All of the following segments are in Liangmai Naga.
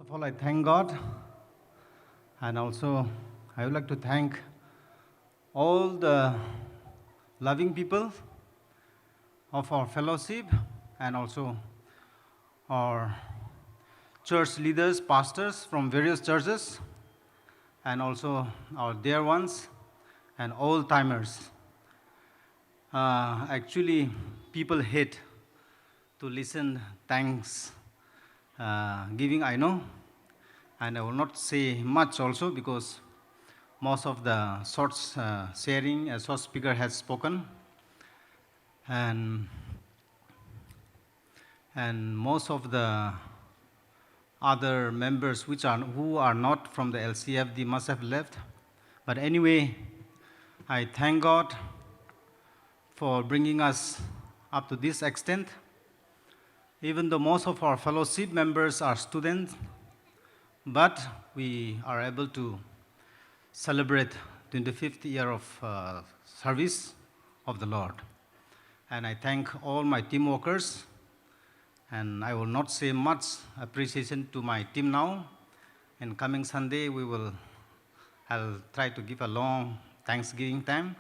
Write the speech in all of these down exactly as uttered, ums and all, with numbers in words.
First of all, I thank God, and also I would like to thank all the loving people of our fellowship and also our church leaders, pastors from various churches, and also our dear ones and old timers. Uh, actually, people hate to listen thanks, uh, giving, I know. And I will not say much also because most of the short, uh, sharing, a short speaker has spoken. And, and most of the other members which are, who are not from the L C F D must have left. But anyway, I thank God for bringing us up to this extent. Even though most of our fellowship members are students, but we are able to celebrate twenty-fifth year of, uh, service of the Lord. And I thank all my team workers, and I will not say much appreciation to my team now. In coming Sunday, we will, I'll try to give a long Thanksgiving time.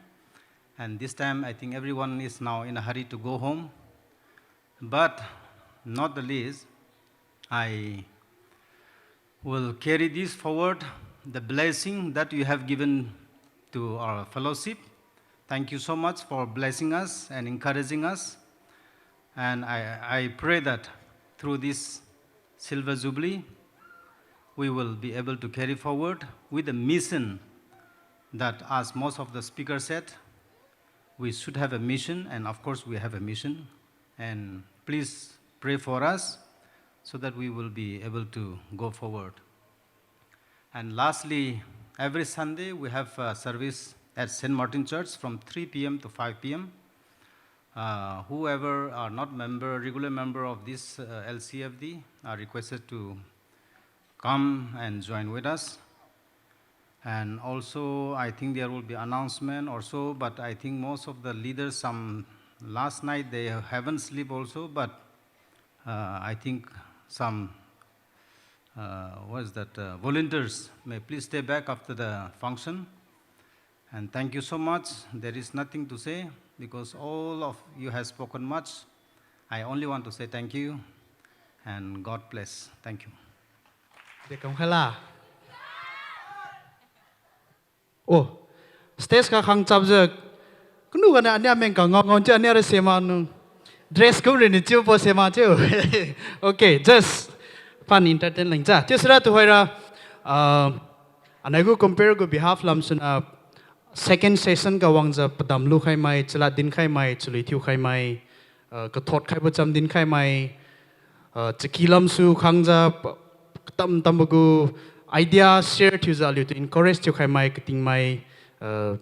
And this time, I think everyone is now in a hurry to go home. But not the least, I will carry this forward, the blessing that you have given to our fellowship. Thank you so much for blessing us and encouraging us. And I, I pray that through this Silver Jubilee, we will be able to carry forward with the mission that, as most of the speakers said, we should have a mission, and of course we have a mission. And please pray for us so that we will be able to go forward. And lastly, every Sunday we have a service at Saint Martin Church from three P M to five P M. Uh, whoever are not member, regular member of this, uh, L C F D are requested to come and join with us. And also, I think there will be announcement or so, but I think most of the leaders, some last night they haven't sleep also, but, uh, I think some, uh, what is that, uh, volunteers may please stay back after the function. And thank you so much. There is nothing to say because all of you have spoken much. I only want to say thank you and God bless. Thank you. Dekam khaila. Oh, stage ga khang chapjiu. Kunu gani ania meng ka ngao ngao chiu ania ra sema nu. Dress kum ri ni chiubo sema chiu. Okay, just fun entertain leng cha. Chiu sira tuhoira, ah, anai gu compere gu behalf lamsuna second session ga wangjiu padam lukhai mai, chalad dinkhai mai, chalui thiukhai mai, ah, kathot khaibo cham dinkhai mai, ah, chaki lamsu khangjiu pa-, katam tambo gu idea share thiujiu aliutu encourage thiukhai mai, kating mai, ah,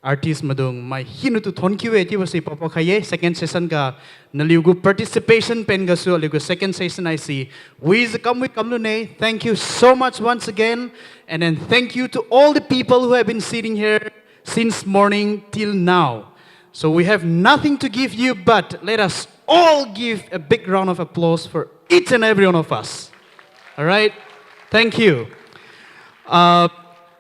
artist maidung mai hinaotu thon kiu-e chiubo si papa khai-e. Second session ga naliu gu participation pen gasu aliu gu second session haise wijiu kamwi kamlu ne. Thank you so much once again, and then thank you to all the people who have been sitting here since morning till now. So we have nothing to give you, but let us all give a big round of applause for each and every one of us. Alright? Thank you. Uh,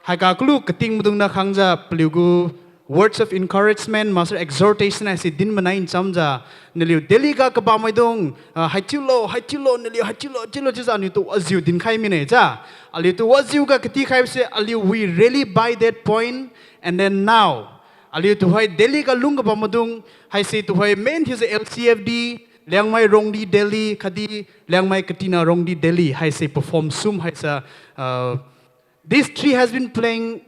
haiga kalu kating maidungna khangjiu paliu gu words of encouragement, master exhortation haise din manai nchamjiu, naliu Delhi ga kabam maidung, uh, haichiulo, haichiulo, naliu haichiulo, chiulo chiujiu aniutu wajiu dinkhai mine ja. Aliutu wajiu ga katikhaibo se, aliu we really buy that point, and then now, aliu tuhoi Delhi ga lung kabam maidung, haise tuhoi main thiujiu L C F D, Liangmai Rongdi Delhi, khatdi Liangmai Katina Rongdi Delhi, haise perform sum haise, uh, these three has been playing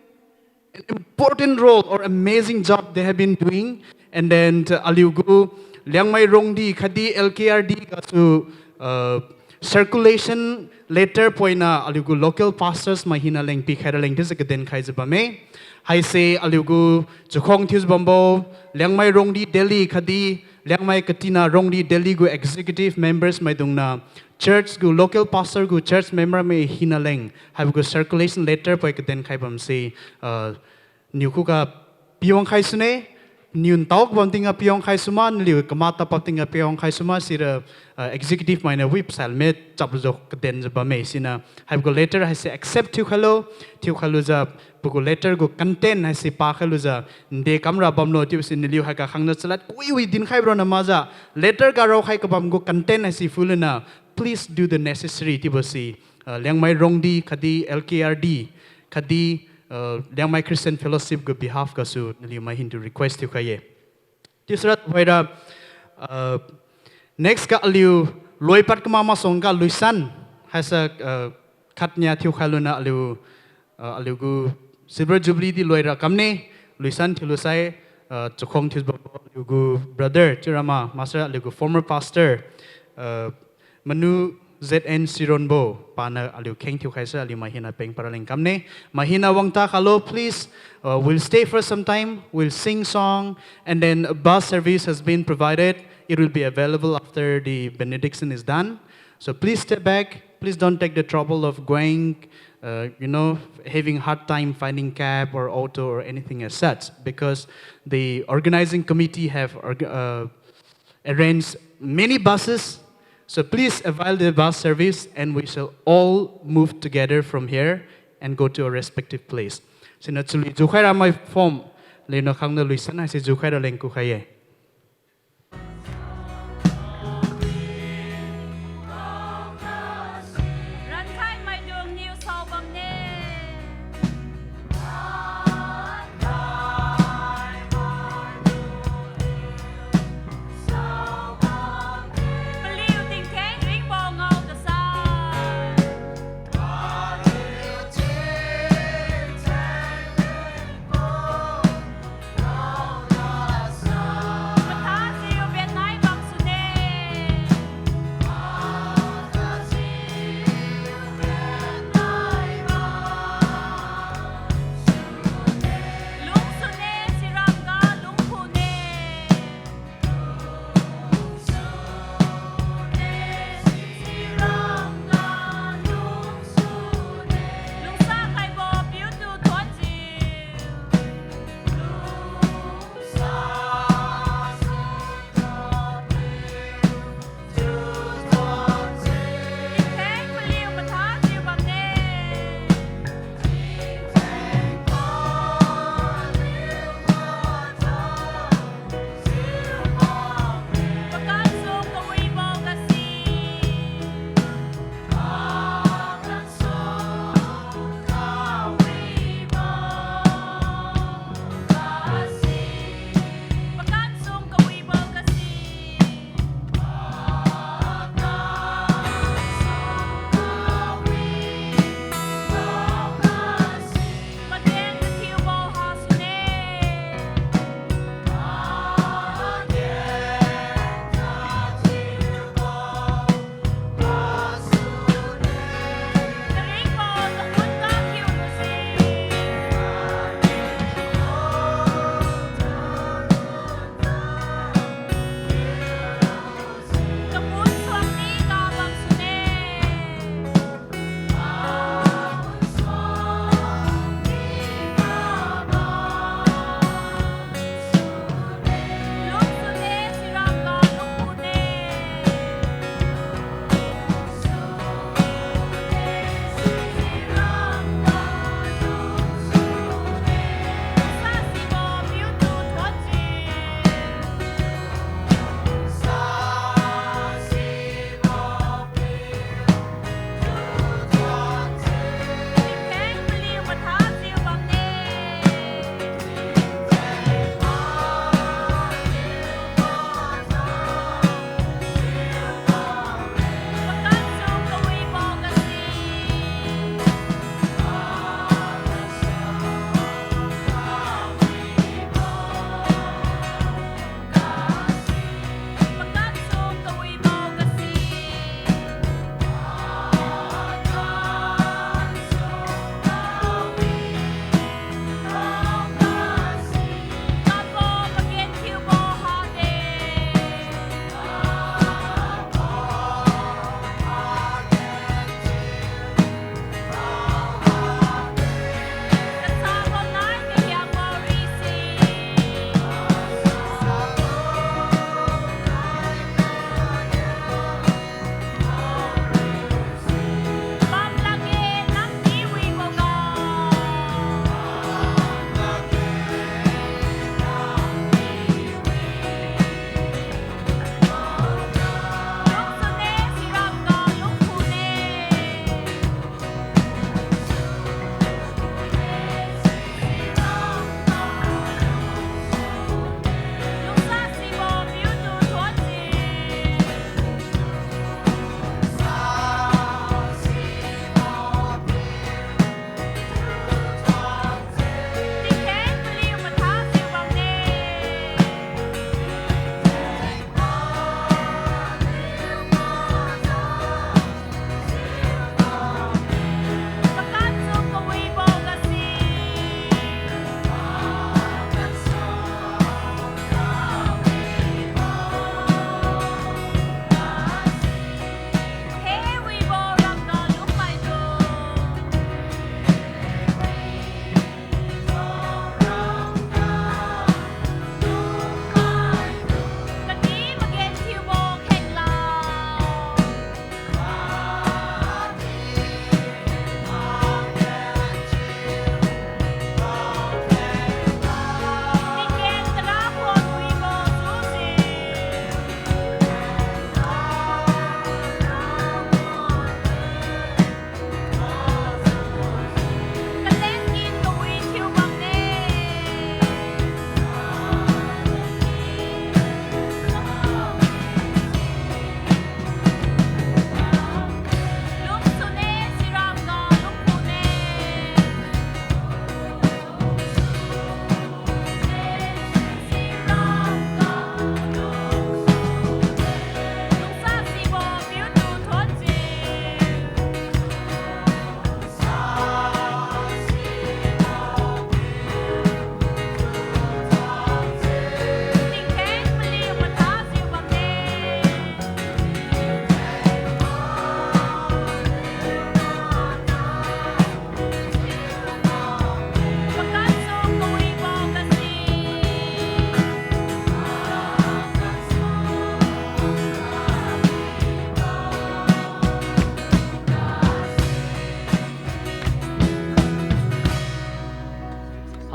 an important role or amazing job they have been doing. And then, uh, aliu gu Liangmai Rongdi khatdi L K R D gasu, uh, circulation letter poina aliu gu local pastors mai hina leng pikhaira leng chiujiu kaden khaijiu bamme. Haise aliu gu chakhwang thiujiu bambo, Liangmai Rongdi Delhi khatdi Liangmai Katina Rongdi Delhi gu executive members maidungna church gu local pastor gu church member mai hina leng haibo gu circulation letter poi kaden khai bamse, uh, niu khuga piwang khai sune. Niu ntao kabam tingga piang khai suma, naliu kama tapa tingga piang khai suma, sira, uh, executive mainiu whip salme chap jo kaden jiu bamme siniu. Haibo gu letter haise accept thiukhai lo, thiukhai lujiu, pagu letter gu content haise pakhai lujiu, nde kamra bamlo chiubo si naliu haiga khangniu chalad kawiwi dinkhaibo ronna makjiu, letter ga raokhai kabam gu content haise phuluniu, please do the necessary chiubo si, uh, Liangmai Rongdi khatdi L K R D khatdi, uh, Liangmai Christian Fellowship gu behalf gasu naliu mai hintu request thiukhai ye. Chiusira tuhoira, uh, next ga aliu loipad kama masuangga Luisan haise, uh, khatnia thiukhai luniu aliu, uh, aliu gu Silver Jubilee di loira kamne, Luisan thiulusai, uh, chakhuang thiubo aliu gu brother chiura ma, masara aliu gu former pastor, uh, Manu Z N Sironbo paniu aliu kheng thiukhai sira aliu mai hina peng para leng kamne. Mai hina wangta khalo, please, uh, we'll stay for some time, we'll sing song, and then a bus service has been provided. It will be available after the benediction is done. So please stay back. Please don't take the trouble of going, uh, you know, having hard time finding cab or auto or anything as such, because the organizing committee have org-, uh, arranged many buses. So please avail the bus service and we shall all move together from here and go to our respective place. Siniu chuli jukhaira mai form leno khangniu Luisan haise jukhaira leng kukhai ye. Rankhai maidung niu sao bamne. Paliu tingtheng ringbo ngao kasai.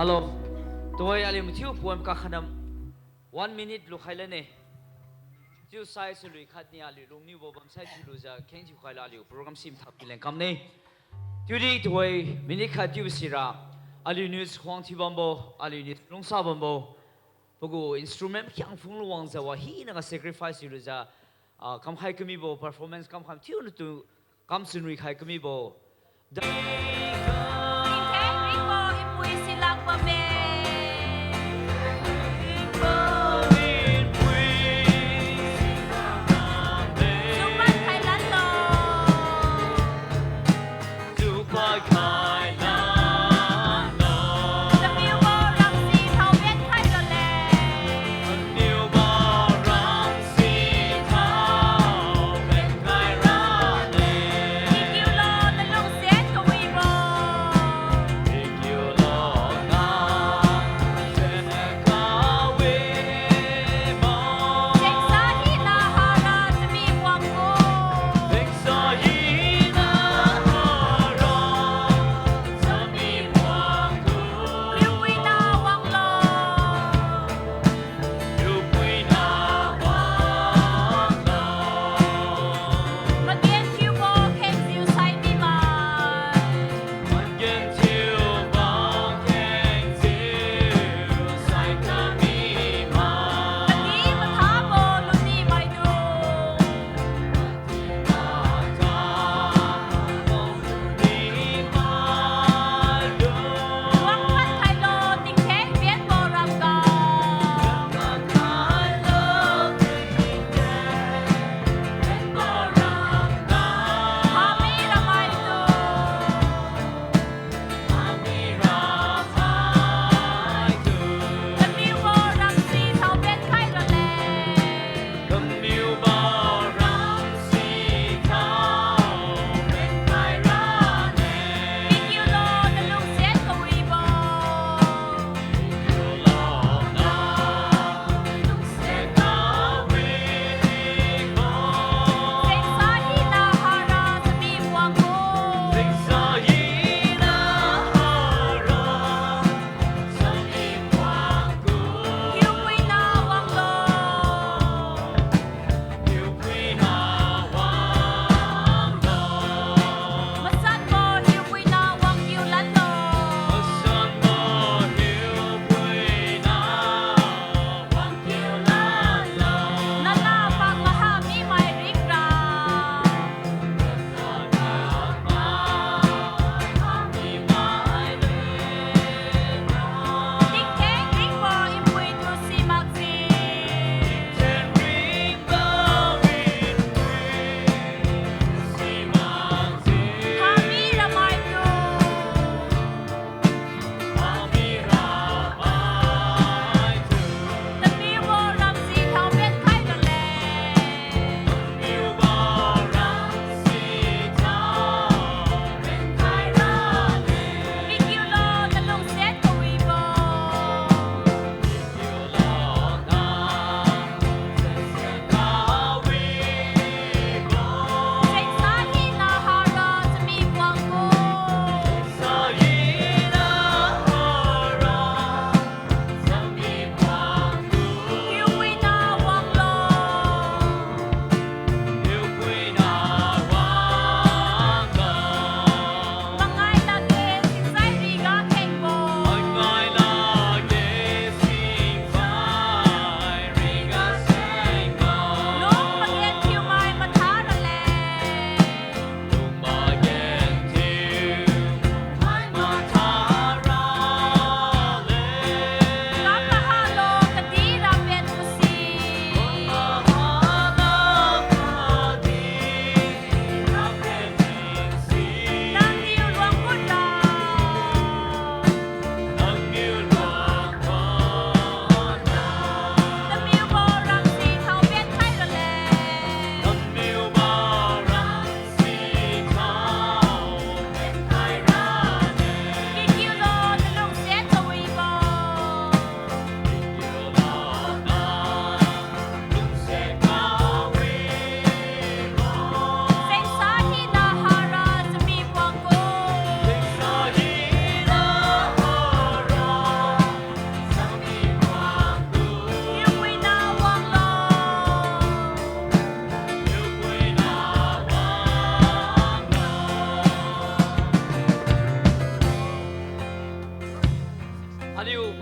Hello. Tuhoi aliu mathiu poem kakhanam one minute lukhai lane. Chiusai chalui khatni aliu lungniubo bamsai thiulujiu kheng thiukhailo aliu program sim thak kileng kamne. Chiudi tuhoi minute khat chiubo sira aliuniu chakhuang thiubambo, aliuniu lungsa bambo, pagu instrument khiang phunglu wangjiu wa hinaga sacrifice thiulujiu, ah, kamkhai kamibo performance kamkhai thiu natu kamchunwi khai kamibo. Tingtheng ringbo ipui silak bamme. Ringbo ipui silak bamme. Juman khai lanlo. Juman khai lanlo. Tamiubo ramsi thao ben khai rale. Tamiubo ramsi thao ben khai rale. Kikiulo nalungsiat kawibo.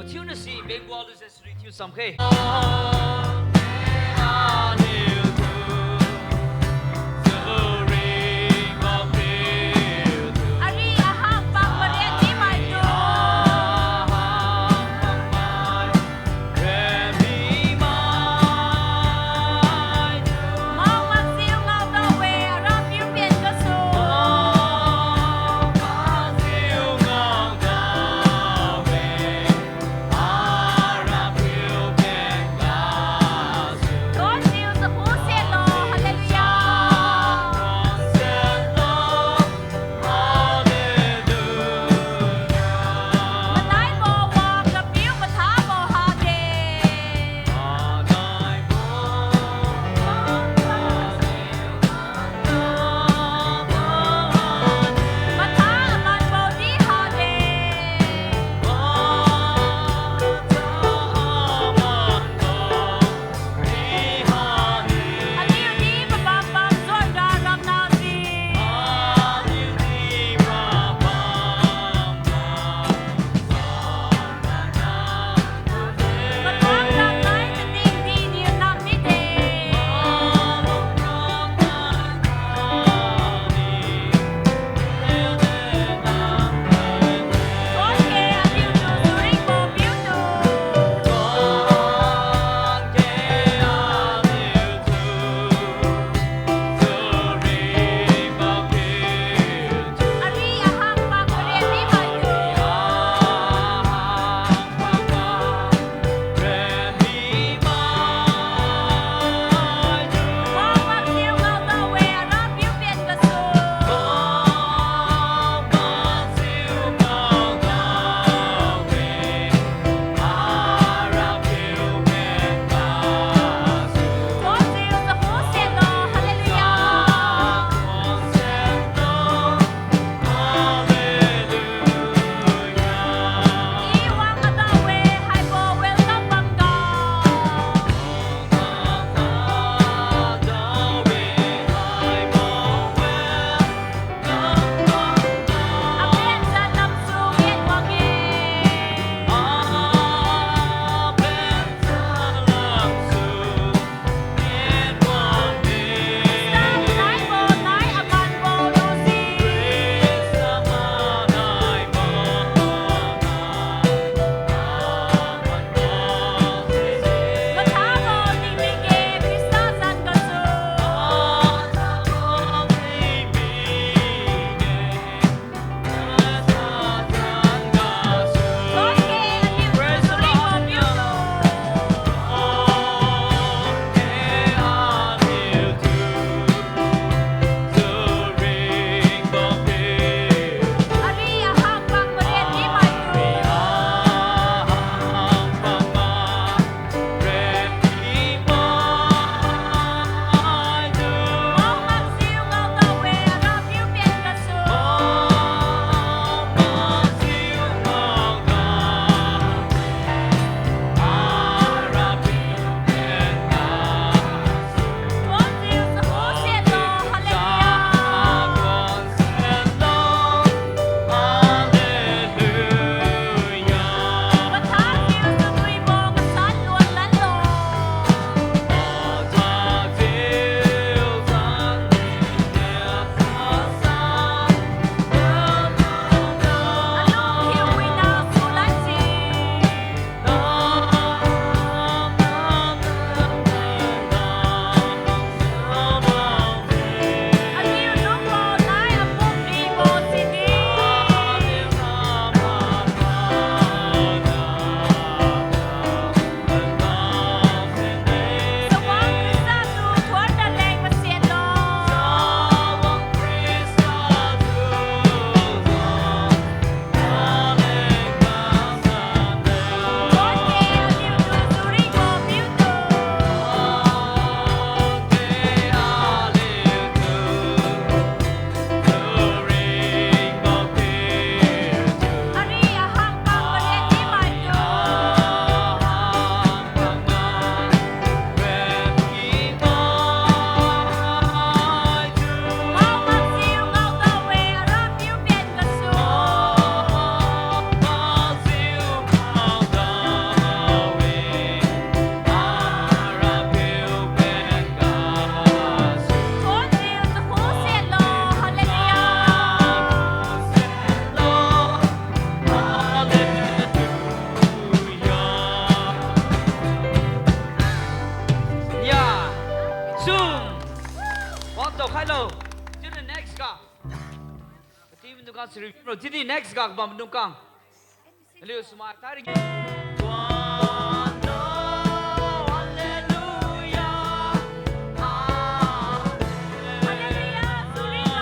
Thiuna si bengwa luse suri thiu samkhe. Ari ahang pang pariat di maitu. Mao makjiu ngaodawe, Rapiu pen gasu. Maidung kang siri lo, chiudi next ga kabam maidung kang. Aliu sumai tari. Hallelujah. Hallelujah. Hallelujah.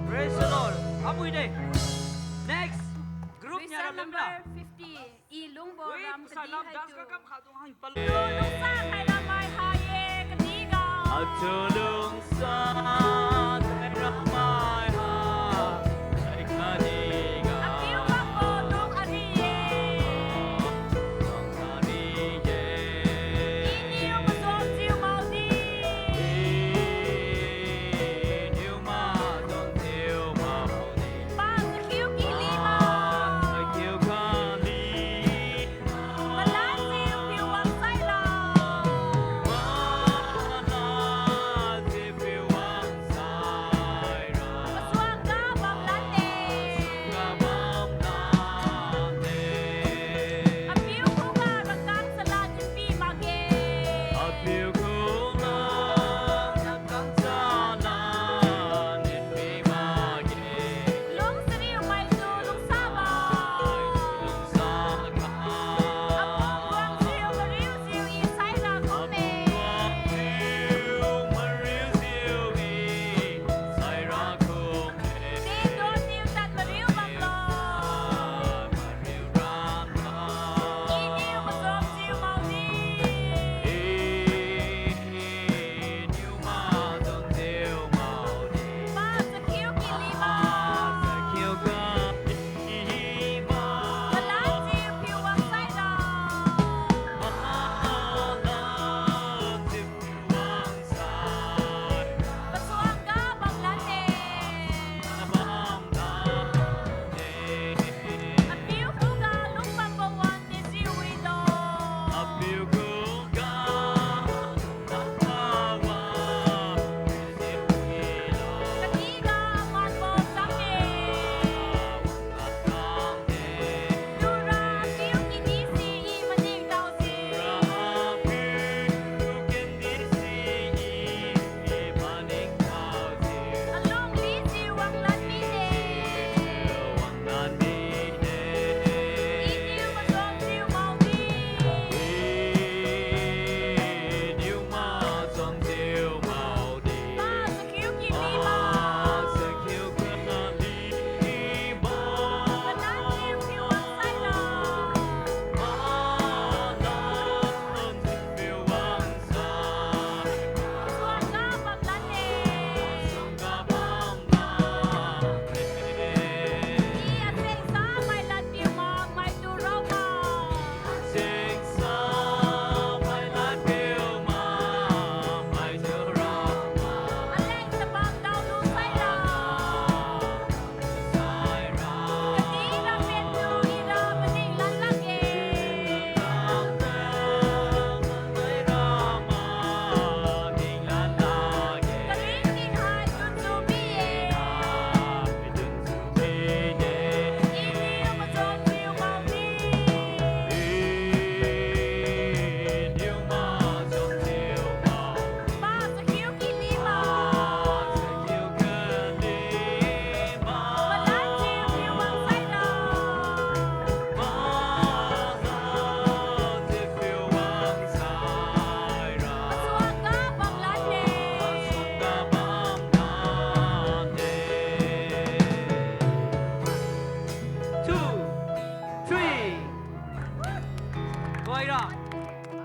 Praise the Lord. Amuide. Next. Group niara number fifty. I lungbo ram kadi haitu. Lungsa khai ramai ha ye kadi ga. Atu lungsa khai ramai ha. Apiu bambo lung ari ye. Iniu mazon jiu maodi. Pa sakhiu kili ma. Malai jiu piu wang saira. Malai jiu piu wang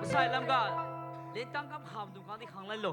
Sai lamga, lentang kam hamdung khang di khanglanlo.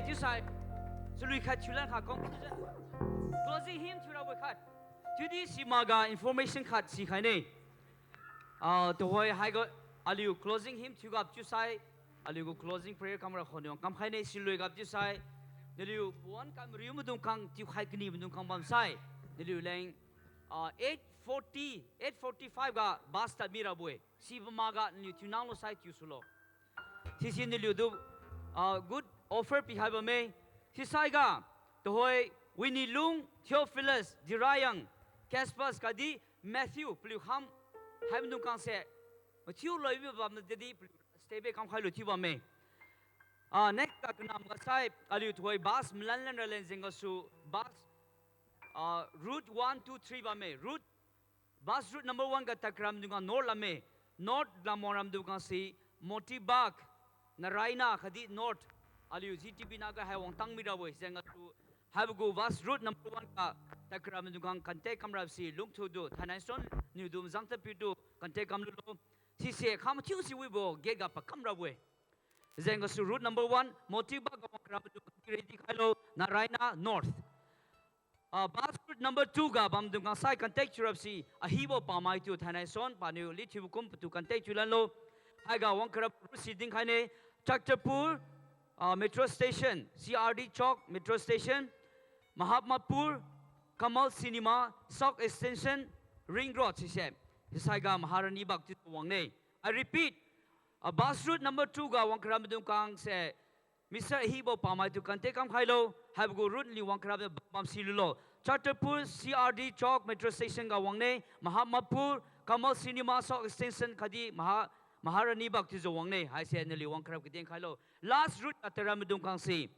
Chiusai, chalui khat thiulan kha kang. Closing hymn thiurabo khat. Chiudi simakga information khat sikhaine. Ah, tuhoi haiga aliu closing hymn thiuga chiusai, aliugu closing prayer kamra khoniu wang kamkhaine siluiga chiusai. Naliu puan kam riu maidung khang thiukhai kani maidung khang bamsai, naliu leng, ah, eight forty, eight forty-five ga bus tad mirabo-e. Sibo makga naliu thiunanglu sai thiusulo. Sisi naliutu, ah, good offer pikhai bamme. Sisaiga, tuhoi, Winnie Lung, Theophilus, Dirayang, Caspas khatdi Matthew, paliu kham, hai maidung khangse, mathiu loibi bamdedi, paliu stay back kamkhailu thiu bamme. Ah, next ga kanamga sai, aliu tuhoi bus malanlan raleng jeng gasu, bus, ah, route one, two, three bamme, route Bus route number one ga tadkhaira maidung khang North lamme, North lamwang ramdung khangse Motibagh, Naraina khatdi North, aliu G T B naga hai wangtang mirabo-e jeng gasu, haibo gu bus route number one ga tadkhaira maidung khang contact kamrase lungthudu thainai son niudu mazang tapiutu contact kamlulo. Sise kham mathiu si wibo gate ga pakam rabo-e. Jeng gasu route number one Motibagh ga wangkhaira maidung khang ready khailo, Naraina North. Ah, bus route number two ga bamdung khang sai contact thiurabse ahibo pamaitu thainai son paniu lead thiubo kum patu contact thiulanlo. Haiga wangkhaira route si dinkhaine, Chhatarpur, ah, metro station, C R D Chowk metro station, Mahamadpur, Kamal Cinema, South Extension, Ring Road sise. Sisaiga Maharani Bagh thiujiu wangne. I repeat, ah, bus route number two ga wangkhaira maidung khangse Mister Ahibo pamaitu contact kamkhailo, haibo gu route naliu wangkhaira bam, bamsilulo. Chhatarpur C R D Chowk metro station ga wangne, Mahamadpur, Kamal Cinema, South Extension khatdi Maha-, Maharani Bagh thiujiu wangne, haise naliu wangkhaira kadin khailo. Last route ga tadra maidung khangse,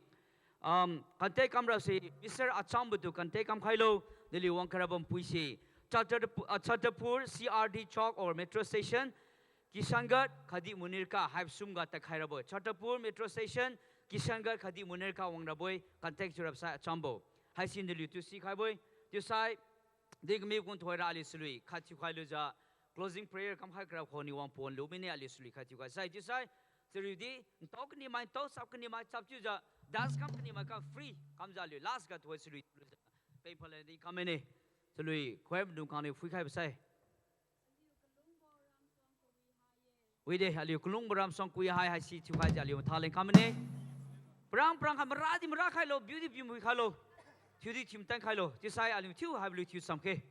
um, contact kamrase Mister Achambo tu contact kamkhailo, naliu wangkhaira bampuise Chhatar-, ah, Chhatarpur C R D Chowk or metro station, Kishangarh khatdi Munirka haibo sumga tadkhai rabo-e. Chhatarpur metro station, Kishangarh khatdi Munirka wang rabo-e, contact thiurabsai Achambo. Haisi naliutu sikhaibo-e. Chiusai, dingmi kum thoira aliu salui khat thiukhai lujiu, closing prayer kamkhai karab khoniu wang pon lu mine aliu salui khat thiukhai sai chiusai, chariudi ntao kanimai ntao, chap kanimai chap chiujiu, dance kam kanimai kam free kamjiu aliu last ga tuhoi salui thiulujiu, pengphalan di kam mine, salui khoi maidung khangniu phuikhaibo sai. Wide, aliu kalungbo ramsuang kui hai haisi thiukhaijiu aliu matha leng kam mine. Parang parang kha maradi mara khailo, biudi biu mui khailo. Thiudi thiu matan khailo. Chiusai aliu thiu haibo lui thiu samkhe.